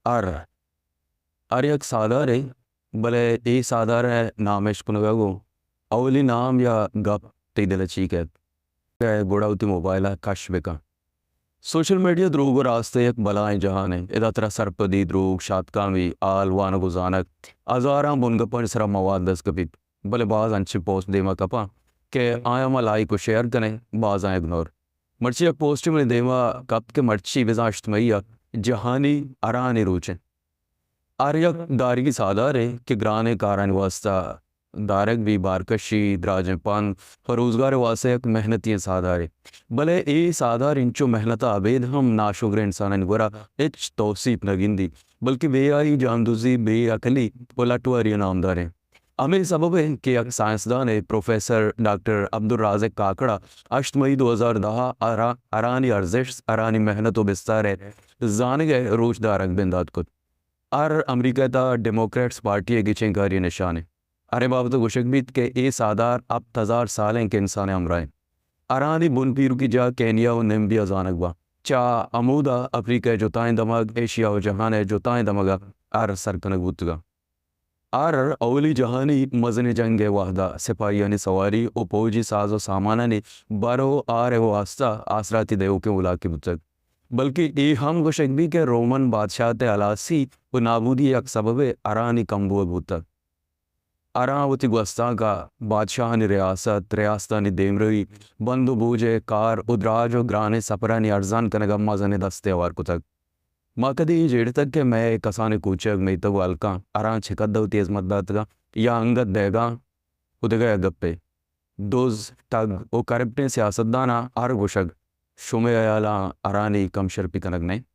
ہر ہر یک ساہدارے، بلے اے ساہدار ءِ نام اش کنگ ءَ گوں اولی نام یا گپ تئی دل ءَ چی کیت؟ کہ گڑا وتی موبائل ءَ کش بہ کن۔ سوشل میڈیا دروگ ءُ راست ءِ یک بلاہیں جہانے۔ ادا ترا سرپدی، دروگ، شاتکامی، ہال، وانگ ءُ زانگ، ہزاراں بنگپانی سرا مواد دست کپیت، بلے باز انچیں پوسٹ دیما کپاں کہ آیاں ما لائک ءُ شیئر کنیں، بازاں اگنور۔ مرچی یک پوسٹے منی دیما کپت کہ مرچی بزاں ہشت مئی ءَ جہانی ہرانی روچ انت۔ ہر یک دارگی ساہدارے کہ گرانیں کارانی واسطہ دارگ بی، بارکشی، دراجیں پند و روزگار واسطہ یک محنتی ساہدارے۔ بلے اے ساہدار انچو محنت ءَ ابید ہم ناشگریں انسانانی گورا ہچ توسیپ نہ گندی، بلکہ بے حیائی، جاندزی، بے عقلی و لٹواری ءِ نامداریں۔ ہمے سبب انت کہ یک سائنسدانے پروفیسر ڈاکٹر عبدالرازق کاکڑ ءَ ہشت مئی دو ہزار دہ ءَ ہرا-، ہرانی ارزشت، ہرانی محنت و بستار ءِ زانگ ءِ روچ دارگ بندات کت۔ ہر امریکہ ءِ تہا ڈیموکریٹس پارٹی ءِ گچین کاری ءِ نشانے۔ ہرے بابت ءَ گوشگ بیت کہ اے ساہدار ہپت ہزار سال انت کہ انسان ءِ ہمراہ انت۔ ہرانی بن پیروکی جاہ کینیا و نمبیا زانگ باں۔ چہ ہمودا افریقہ ءِ جتائیں دمگ، ایشیا و جہان ءِ جتائیں دمگ ءَ ہر سر کنگ بوتگاں۔ ہر اولی جہانی مزنیں جنگ ءِ وہدا سپاہیانی سواری و پوجی ساز و سامانانی بر و آر ءِ واستا آسراتی دئیوکیں اولاکے بوتگ۔ بلکیں اے ہم گوشگ بیت کہ رومن بادشاہت ءِ ہلاسی و نابودی ءِ یک سببے ہرانی کمبوگ بوتگ۔ ہراں وتی گوستانک ءَ بادشاہانی ریاست، ریاستانی دیمروی، بند و بوج ءِ کار و دراج و گرانیں سپرانی ارزان کنگ ءَ مزنیں دستے ہوار کتگ۔ ما کدی اے جیڑتگ کہ مئے کسانیں کوچگ، میتگ و ہلکاں ہراں چہ قد ءَ وتی ہزمت داتگاں یا انگت دئیگاں؟ و دگہ یک گپے، دز، ٹگ و کرپٹیں سیاستداناں ہر گوشگ، شمئے ہیالاں ہرانی کمشرپی کنگ نہ انت؟